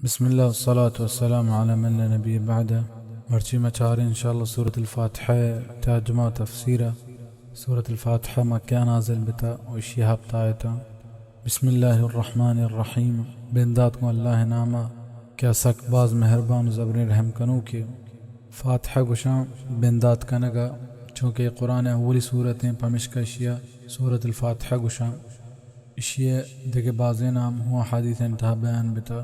بسم اللہ والصلاة والسلام علی من لا نبی بعدہ۔ مرچی ما چاریں انشاءاللہ سورۃ الفاتحہ ترجمہ و تفسیر۔ سورۃ الفاتحہ مکہ نازل بتا و اشی ہپت آیتاں۔ بسم اللہ الرحمن الرحیم، بندات گوں اللہ ناما کہ سک باز مہربان و زبریں رحم کنوکے۔ فاتحہ گوشاں بندات کنگا، چونکہ قرآن اولی سورتیں، پمشکا اشیا سورۃ الفاتحہ گوشاں۔ اشی دگہ بازیں نام ہوں حدیث انتہا بیان بتا۔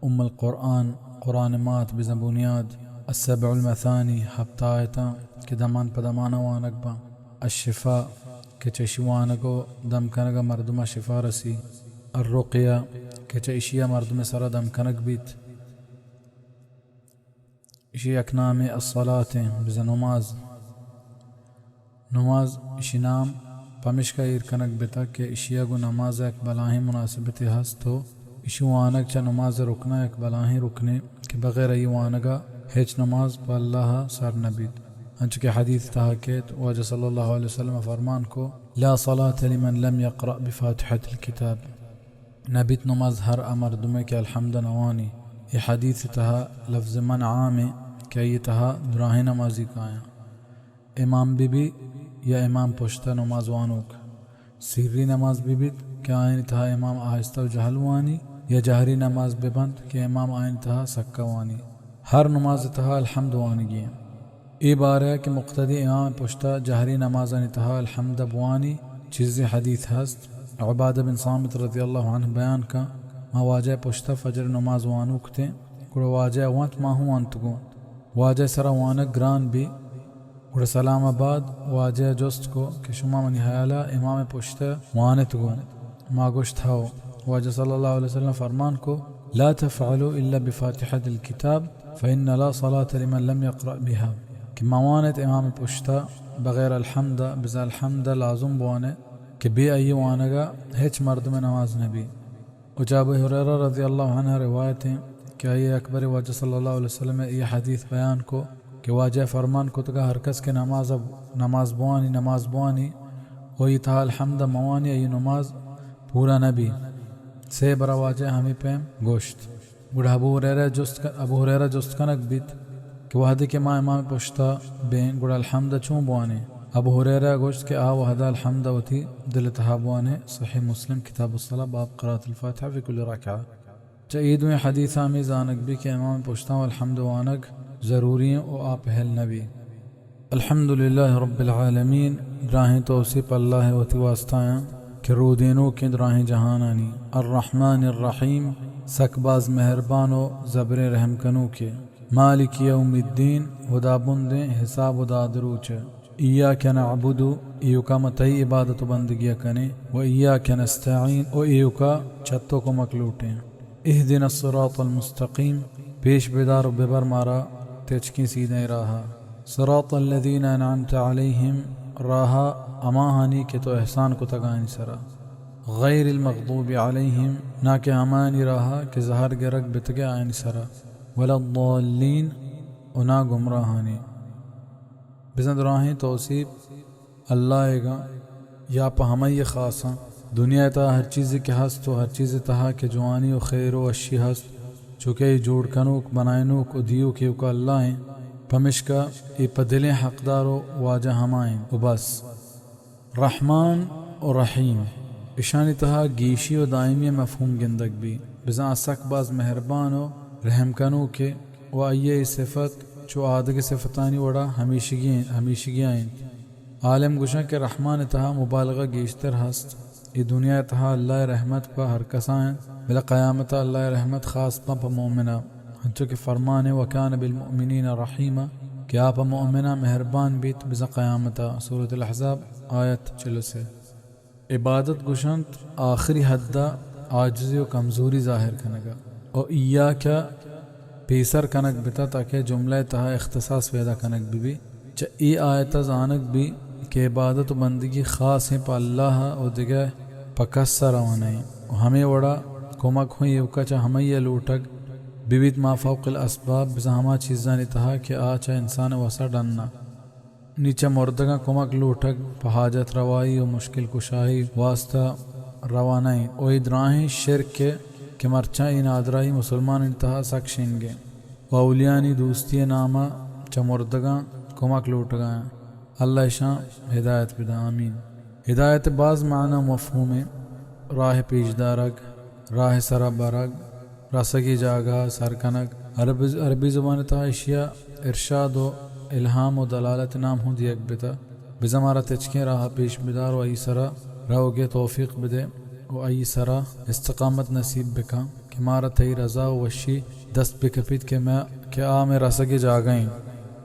ام القرآن، قرآن مات بزاں بنیاد، السبع المثانی، ہپت آیتاں کہ دمان پہ دمانا وانگ باں، الشفاء کہ چہ اشی وانگ و دم کنگا مردما شفا رسی، الرقیہ کہ چہ اشیا مردم سرا دم کنگ بیت۔ اشی یک نامے الصلاة ایں، بزاں نماز۔ نماز اشی نام پمشکا ایر کنگ بتا کہ اشیا گوں نماز یک بلاہیں مناسبتے ہست و اشی وانگ چہ نماز رکنا یک بلاہیں رکنے کہ بغیر ای وانگا ہچ نماز پہ اللہ سر نہ بیت۔ انچو کہ حدیث تہا کیت، واجہ صلی اللہ علیہ وسلم فرمان کو، لا صلاة لمن لم يقرأ بفاتحة الكتاب۔ نہ بیت نماز ہر آ مردمے کہ الحمد نوانی۔ اے حدیث تہا لفظ من عامیں کہ آئی تہا دراہیں نمازی کایاں۔ امام بہ بی یا امام پشتا نماز وانوک۔ سری نماز بہ بیت کہ آیانی تہا امام آہستہ و جہل وانی، یا جہری نماز بہ بنت کہ امام آیانی تہا سکا وانی۔ ہر نماز تہا الحمد وانگی ایں۔ اے بارہ کہ مقتدی امام پشتا جہری نمازانی تہا الحمد بوانی، چیزے حدیث ہست۔ عبادہ بن صامت رضی اللہ عنہ بیان کن، ما واجہ پشتا فجر نماز وانوک تیں، گڑا واجہ ونت ما ہوں ونتگوں۔ واجہ سرا وانگ گران بی، گڑا سلام بعد واجہ جست کو کہ شما منی حیالا امام پشتا وانتگوں؟ ما گوشت، ہو۔ واجہ صلی اللہ علیہ وسلم فرمان کو، لا تفعلوا الا بفاتحة الكتاب فإن لا صلاة لمن لم يقرأ بها، کہ مہ وانت امام پشتا بغیر الحمد، بزاں الحمد لازم بوانے کہ بے آئی وانگا ہچ مردم نماز نبی۔ و چہ ابو ہریرہ رضی اللہ عنہ روایت ایں کہ آئی اکبر واجہ صلی اللہ علیہ وسلم اے حدیث بیان کو کہ واجہ فرمان کتگا ہر کس کہ نماز، نماز بوانی، نماز بوانی و ای تہا الحمد موانی، ای نماز پورا نبی۔ سے برا واجہ ہمیں پیم گوشت۔ گڑا ابو ہریرہ جست ک-، ابو ہریرہ جست کنگ بیت کہ وہدے کہ ما امام پشتا بیں، گڑا الحمد چون بوانیں؟ ابو ہریرہ گوشت کہ آ وہدا الحمد وتی دل تہا بوانیں۔ صحیح مسلم، کتاب الصلاة، باب قراءة الفاتحة في كل ركعة۔ چہ اے دوئیں حدیثاں ہمے زانگ بی کہ امام پشتاں الحمد وانگ ضروری ایں و آ پہل نبی۔ الحمد للہ رب العالمین، دراہیں توسیپ اللہ وتی واسطہ ایں کہ رودینوکیں دراہیں جہانانی۔ الرحمن الرحیم، سک باز مہربان و زبریں رحم کنوکے۔ مالک یوم الدین، ہدابندیں حساب و داد روچ۔ ایاک نعبد، ایوکا ما تئی عبادت و بندگی کنیں، و ایاک نستعین، و ایوکا چہ تو کمک لوٹیں۔ اهدنا الصراط المستقیم، پیش بدار و ببر مارا تچکیں سیدھیں راہا۔ صراط الذین انعمت علیہم، راہا ہماہانی کہ تو احسان کتگ آیانی سرا۔ غیر المغضوب علیہم، نا کہ ہماہانی راہا کہ زہر گرگ بتگے آیانی سرا۔ ولا الضالین، و نا گمراہانی۔ بزاں دراہیں توسیپ اللہ ئیگاں یا پہ ہمائی خاصاں۔ دنیا ءِ تہا ہر چیزے کہ ہست و ہر چیزے تہا کہ جوانی و خیر و وشی ہست، چوکہ اے جوڑ کنوک، بنائینوک و دیوک ایوکا اللہ ایں، پمشکا اے پہ دلیں حقدار و واجہ ہما ایں و بس۔ رحمان و رحیم، اشانی تہا گیشی و دائمی مفہوم گندگ بی، بزاں آ سک باز مہربان و رحم کنوکے و آئی ءِ اے صفت چو آدگہ صفتانی وڑا ہمیشگی، ہمیشگیا انت۔ عالم گوشاں کہ رحمان ءِ تہا مبالغہ گیشتر ہست۔ اے دنیا ءِ تہا اللہ ءِ رحمت پہ ہر کسا انت، بلے قیامتا اللہ ءِ رحمت خاص باں پہ مومنا، انچو کہ فرمان ایں، وکان بالمؤمنین رحیما، کہ آ پہ مومنا مہربان بیت بزاں قیامتا۔ سورۃ الاحزاب، آیت چل و سے۔ عبادت گوشنت آخری حدا عاجزی و کمزوری ظاہر کنگا۔ و ایاک پیسر کنگ بتا تاکہ جملہ ءِ تہا اختصاص پیدا کنگ ببی۔ چہ اے آیتا زانگ بی کہ عبادت و بندگی خاصیں پہ اللہ و دگہ پہ کس ءَ روا نئیں۔ و ہمے وڑا کمک ہوں ایوکا چہ ہمائی ءَ لوٹگ ببیت ما فوق الاسباب، بزاں ہما چیزانی تہا کہ آ چہ انسان ءِ وسا ڈن ءَ۔ نی چہ مردگاں کمک لوٹگ پہ حاجت روائی و مشکل کشائی واسطہ روا نہ انت و اے دراہیں شرک ءِ کہ مرچاں اے نادراہی مسلمانانی تہا سک شنگ انت و اولیانی دوستی ء نام ء چہ مردگاں کمک لوٹگا انت۔ اللہ اشاں ہدایت بدا، آمین۔ ہدایت ء باز معنی و مفہوم انت، راہ پیش دارگ، راہ سرا برگ، رسگی جاگہ سر کنگ۔ عرب، عربی زبان تہا اشیا ارشاد و الہام و دلالت نام ہوں دیگ بتا۔ بزاں مارا تچکیں راہ پیش بدار و آئی سرا روگ ء توفیق بدے و آئی سرا استقامت نصیب بکن کہ مارا تئی رضا و وشی دست بکپیت کہ میں، کہ آ میں رسگ جاگہ ایں۔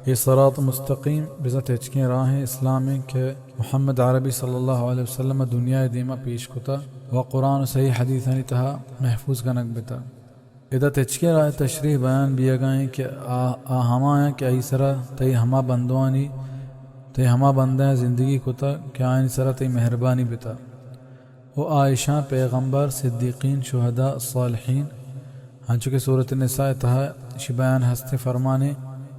اے صراط مستقیم بزاں تچکیں راہ اسلام ایں کہ محمد عربی صلی اللہ علیہ وسلم دنیا دیما پیش کتا و قرآن و صحیح حدیثانی تہا محفوظ کنگ بتا۔ ادا تچکیں راہ تشریح بیان بیگا ایں کہ آ، آ ہما ایں کہ آئی سرا تئی ہما بندوانی، تئی ہما بندیاں زندگی کتا کہ آیانی سرا تئی مہربانی بتا۔ و آ اشاں پیغمبر، صدیقین، شہداء، صالحین، ہنچو کہ سورۃ النساء تہا اشی بیان ہستیں فرمانے،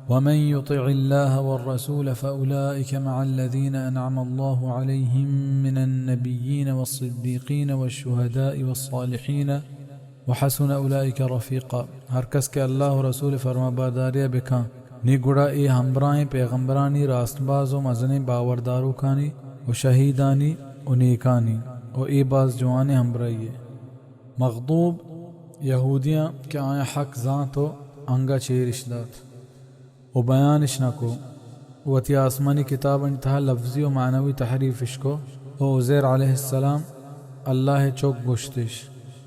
ومن يطع الله والرسول فأولئك مع الذين أنعم الله عليهم من النبيين والصديقين والشهداء والصالحين وحسن أولئك رفيقا۔ ہر کس کہ اللہ و رسول فرما برداری بکن، نی گڑا اے ہمبراہیں پیغمبرانی، راستباز و مزنیں باورداروکانی و شہیدانی و نیکانی و اے باز جوانیں ہمبراہی۔ مغضوب یہودیاں کہ آیاں حق زانت و انگا چیرش دات و بیانش نہ کو، وتی آسمانی کتابانی تہا لفظی و معنوی تحریف اش کو و عزیر علیہ السلام اللہ ء چک گوشتش۔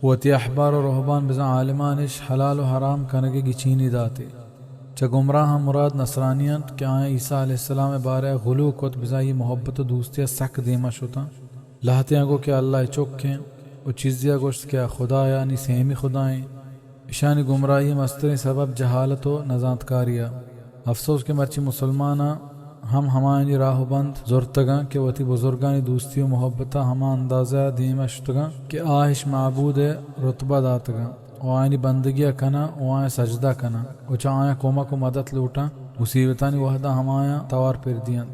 وتی احبار و رہبان بزاں عالمانش حلال و حرام کنگ ء گچینی داتے۔ چہ گمراہاں مراد نصرانی انت کہ آیاں عیسی علیہ السلام ء بارہ ء غلو کت، بزاں آئی محبت و دوستی ء سک دیما شتاں۔ لہتیاں گو کہ اللہ ء چک ایں و چیزے ء گوشت کہ آ خدایا، نی سیمی خدا ایں۔ اشانی گمراہی ء مستریں سبب جہالت و نزانتکاری ء۔ افسوس کہ مرچی مسلماناں ہم ہمایانی راہ و بند زرتگاں کہ وتی بزرگانی دوستی و محبت ء ہما اندازہ ء دیم ء شتگاں کہ آ اش معبود ء رتبہ داتگاں و آیانی بندگی ء کناں و آیاں سجدہ کناں و چہ آیاں کمک و مدت لوٹاں، مصیبتانی وہد ء ہمایاں توار پر دینت۔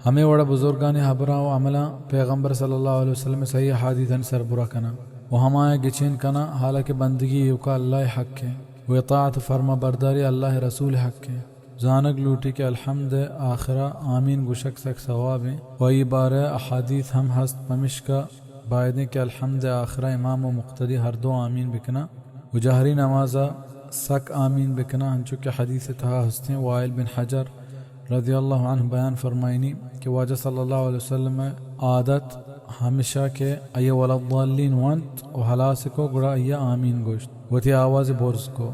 ہمے وڑ ء بزرگانی ہبراں و عملاں پیغمبر صلی اللہ علیہ وسلم ء صحیح احادیثانی سربرا کناں و ہمایاں گچین کناں، حالانکہ بندگی ایوکا اللہ ء حق ء و اطاعت و فرما برداری اللہ ء رسول ء حق ء۔ زانگ لوٹی کہ الحمد ء آخرا آمین گوشگ سک ثواب ایں و اے بارہ ء احادیث ہم ہست، پمشکا بایدیں کہ الحمد ء آخرا امام و مقتدی ہر دو آمین بکناں و جہری نمازا سک آمین بکناں، ہنچو کہ حدیث ء تہا ہستیں۔ وائل بن حجر رضی اللہ عنہ بیان فرمائنی کہ واجہ صلی اللہ علیہ وسلم ء عادت ہمشہ کہ آئی ء ولا الضالین ونت و ہلاس کو گڑا آئی ء آمین گوشت، وتی آواز برز کو۔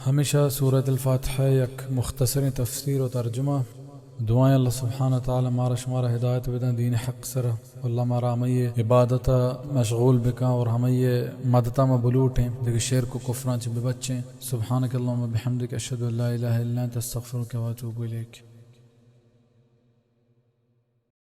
ہمشہ سورۃ الفاتحہ یک مختصریں تفسیر و ترجمہ۔ دعائیں اللہ سبحانہ و تعالی مارا شمارا ہدایت بدن دین حق سرا۔ اللہ مارا ہمئی عبادت ء مشغول بکن اور ہمئی مدد ء ما بلوٹیں، دگہ شرک و کفراں چہ ببچیں۔ سبحانک اللہم و بحمدک، اشہد ان لا الہ الا انت، استغفرک و اتوب الیک۔